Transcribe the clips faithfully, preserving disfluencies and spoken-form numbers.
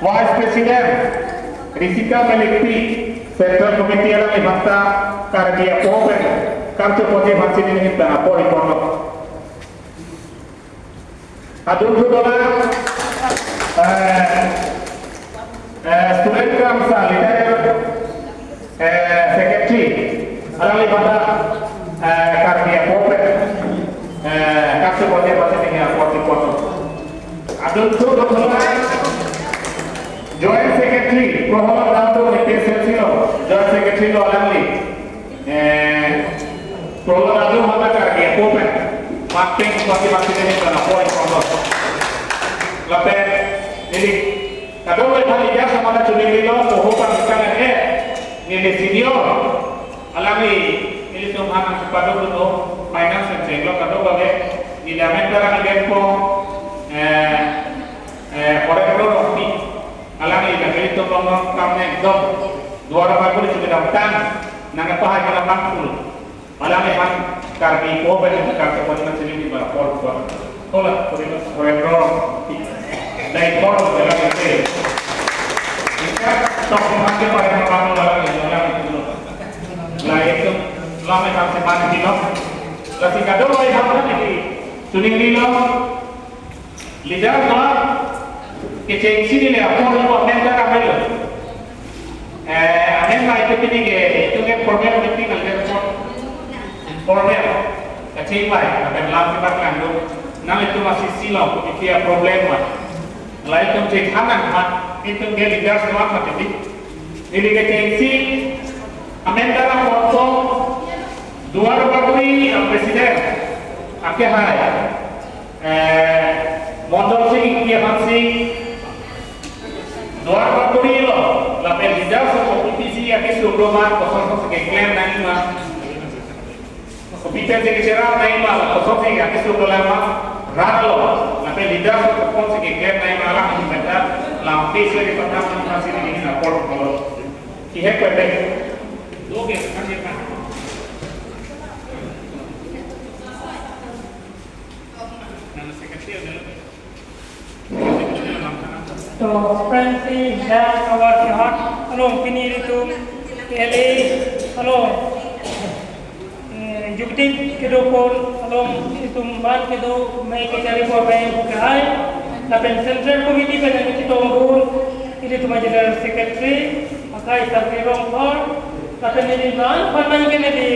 Vice President Risika Melekpi, Central Committee alangliphan ta kardi apo pen kangchoponji aphansi neli apor ri ponlo. Adung thu dolang, eh, eh, Student Council leader, eh, Secretary, alangliphan ta, eh, kardi apo pen, eh, kangchoponji aphansi neli apor ri ponlo. Adung thu dolang, Joint Secretary, Prohol Dam do A P S L C lo, Joint Secretary lo alangli. Eh, Prohol Dam do mata kardi apo pen. Mapping pati pati neli aphan apor ri ponlo. Lapen, neli kadokave aphan ija samana chuning rilo, poho pangkang eh, neli senior. Alangli, nelitum aphan nangchepaduk lo, finance and check lo kadokave, neli amen ta rang iben po, eh, eh, Horendro Rongpi. Alangli la nelitum along nangkam ne ekdom. Duar baguri chukidamtang, nangkepahai ke nangmangpul. Alangliphan kardi apo pen kangchoponji aphansi neli apor ri ponlo. Hola, Horendro Rongpi. Dai por lo, alangli ke. Ikan tok aphan ke paling mabang lo, alangli, alangli. La itum, la me kam sepan di lo. Lasi kadokave aphan neli chuning rilo. Leader aphan kechengsi neli apor ri po, amen ta rang iben lo. Eh, amen mai ke pini ke, itum ke formal meeting an le formal. Kachingvai, lapen lam kebat langdun. Nanglitum a-C C lo, isi a-problem ma. La itum chethan nang ha, itum ke leaders aphan mati di. Neli kechengsi, amen ta rang ponpo, Duar Bagori a-president akehai, eh, Mondol Sing Ingti aphansi, Duar Bagori lo, lapen leaders of O P P C akesung do ma, kosonsi keklem nangji ma. Kopi pensi kecherap nangji ma, kosonsi akesung dolang ma, rat lo, lapen leaders kosonsi keklem nangji ma, alangliphan ta lampi suri patang nangji aphansi neli apor ri ponlo. Ihek pete. Oke, sekarang dia kan. Nang secretary ada. To, friends, si dak kawar kehat along pini itum L A along, eh, executive kedo pon along itum ban kedo mai kechari po pen buka hai, lapen Central Committee pen nangchetongdun, itum a-General Secretary, akai Sarkri Rongphar, lapen neli nan panan ke neli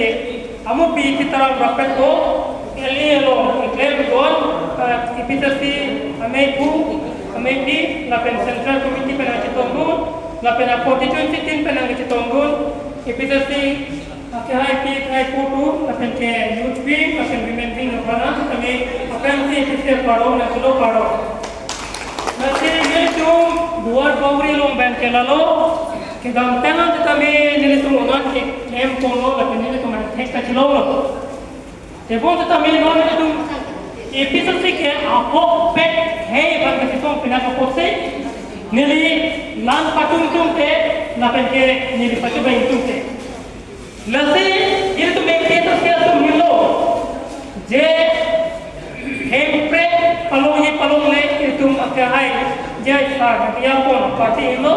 amupi Sitaram Rapet ko, L A along, keklem don, eh, A P S C amei phu, amei phi, lapen Central Committee pen nangchetongdun, lapen a-constituency team pen nangchetongdun, A P S C, akehai phi, akehai phu tu, lapen ke youth wing, lapen women wing, aphan, kami, aphan si A P S C pardon, nangkelo pardon. Lasi nelitum Duar Bagori along pen ke lalo, kedamtang an tame nelitum onan keklem ponlo, lapen nelitum an thek kachelonglo. Tebon tame non nelitum A P S C ke ahokpet hei aphan kachetong pinak apotsi, neli lan patum tum te, lapen ke neli patum tum te. Lasi, itum A P S C atum helo, je Hemprek palongji palongle itum akehai, je sa dia pon party helo,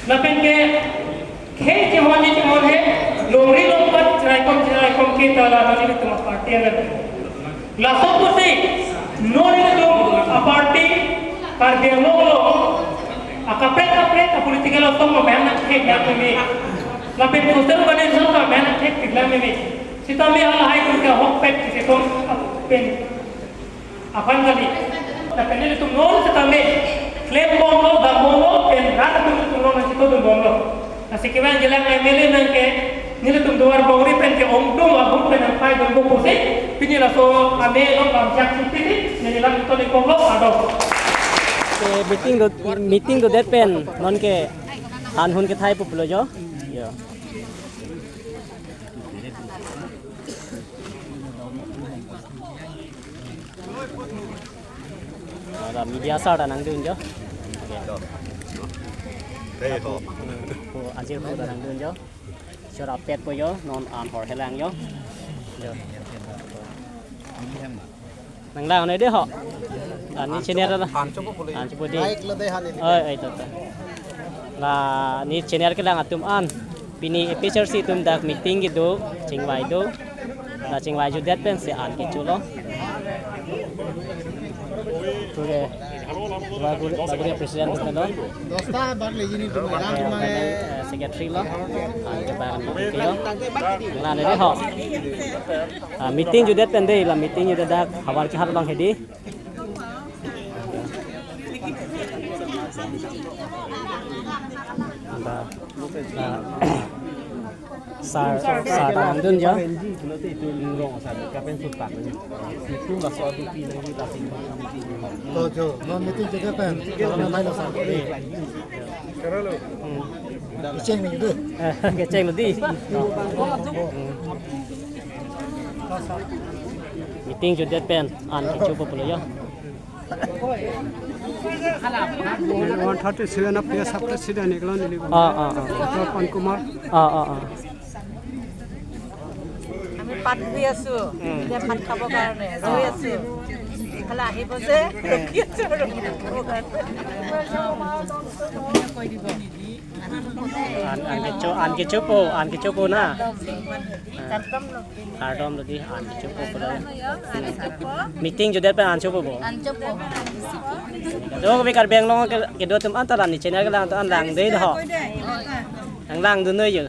lapen ke khei chehonji chehon he, longri longpat cheraikom cheraikom ke ta la nelitum party le. Laso pusi, non itum a-party, Karbi Anglong along, akaprek kaprek a-political asong amen nangthek nang meme. Lapen social organization amen nangthek thek nang meme. Sitame halahai atum ke ahokpet kachetong pen aphan kali. Lapen nelitum non sitame klem bomlo, dam bomlo, pen rat atum nelitum non nangchetongdun bomlo. Lasi kevang jilang M L A nang ke, nelitum Duar Bagori pen ke ongdung abut pen nangpaidunpo pusi, pini laso ame lo lam jak si pini, neli lam ito ni konglo ado. Ke meeting do, meeting dodet pen, non ke han hon kethai pulo jo. Yo. Ada media sar ta nangdun jo. Hei ho. Po ajir po ta nangdun jo. Sir apet po jo, non an hor helang jo. Jo. Nanglang noi dei ho. Ah, ne senior lo. An chopo pule. An chopo dei. Baik lo dei han ini. Oi, oi, to, to. La ne senior kelang atum an. Pini A P H L C atum dak meeting kedo, chingvai do. La chingvai jutdet pensi an kecho lo. Oke. Baguri, baguri president lo. Dosta bag lagi ni tu. Oke, oke, eh, secretary lo. An kebang kecho. Nanglang noi dei ho. Ah, meeting jutdet pen dei, la meeting jutdet dak havar kehar abang hedi. Anta, ah, sir, sir ta nangdun jo. To jo, non meeting jutdet pen, non meeting lo sir. Hmm. Kecheng ni tu. Eh, kecheng lo dei. Hmm. Meeting jutdet pen an kechopo pulo jo. One thirty-seven of P S president iklo neli. Ah, ah, ah. Doctor Pawan Kumar. Ah, ah, ah. আমি ভাত খাই আছো, উম। এতিয়া ভাত খাবৰ কাৰণে ৰৈ আছো। ইফালে আহিব যে, ৰখি আছো আৰু ভাত খাবৰ কাৰণে। An, an kecho, an kechopo, an kechopo na. Kardom lo dei, an kechopo pulo. Meeting jutdet pen an chopo bo. An chopo. Do kami Karbi Anglong ke, kedo atum anta la ne senior kelang atum an lang dei ho. Nanglang dun noi jo.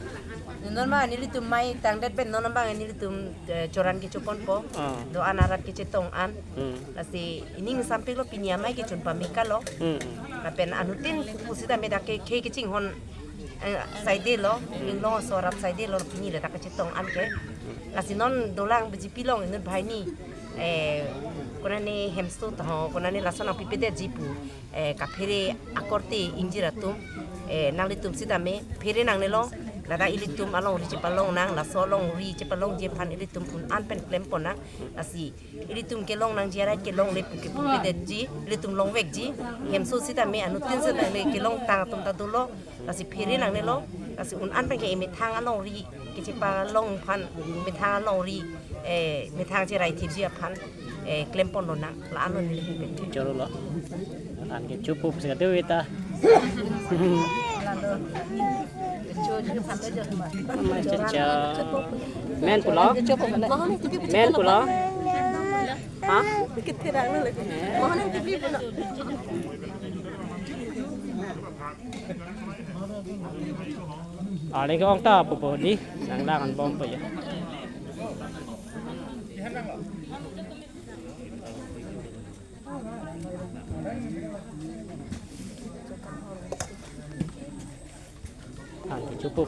Non ma nelitum mai tangdet pen non ma nelitum, eh, choran kechoponpo. Ah. Do-an arat kechetong an. Hmm. Lasi ining sampik lo pini amei kechun pamika lo. Hmm. Lapen anuttin pusi ta me dak ke, ke kechinghon, eh, saide lo, inglong aso arat saide lo pini le dak kechetong an ke. Lasi non dolang B J P along inut banghini, eh, konane hemso taho, konane lason nangpipedetji pu, eh, kaphere akorte ingjir atum, eh, nanglitum sitame phere nangnelo, ladak ilitum alongri chepalong nang, laso alongri chepalongji aphan ilitum un-an pen klempon nang, lasi ilitum kelong nangji arat kelongle pu kepupedetji, ilitum longvekji, hemso sitame anuttin sitame kelongtang atum ta dolo, lasi phere nangnelo, lasi un-an pen ke methang alongri, kechepalong aphan, methang alongri, eh, methang cherai thipji aphan, eh, klempon lonang, la-an lo neli pen. Choro lo. An kechopo pusi kadokave ta. Menpo lo? Menpo lo? Ha? Ale ke-ong ta pupo dei, nanglang bompo jo. An kechopo.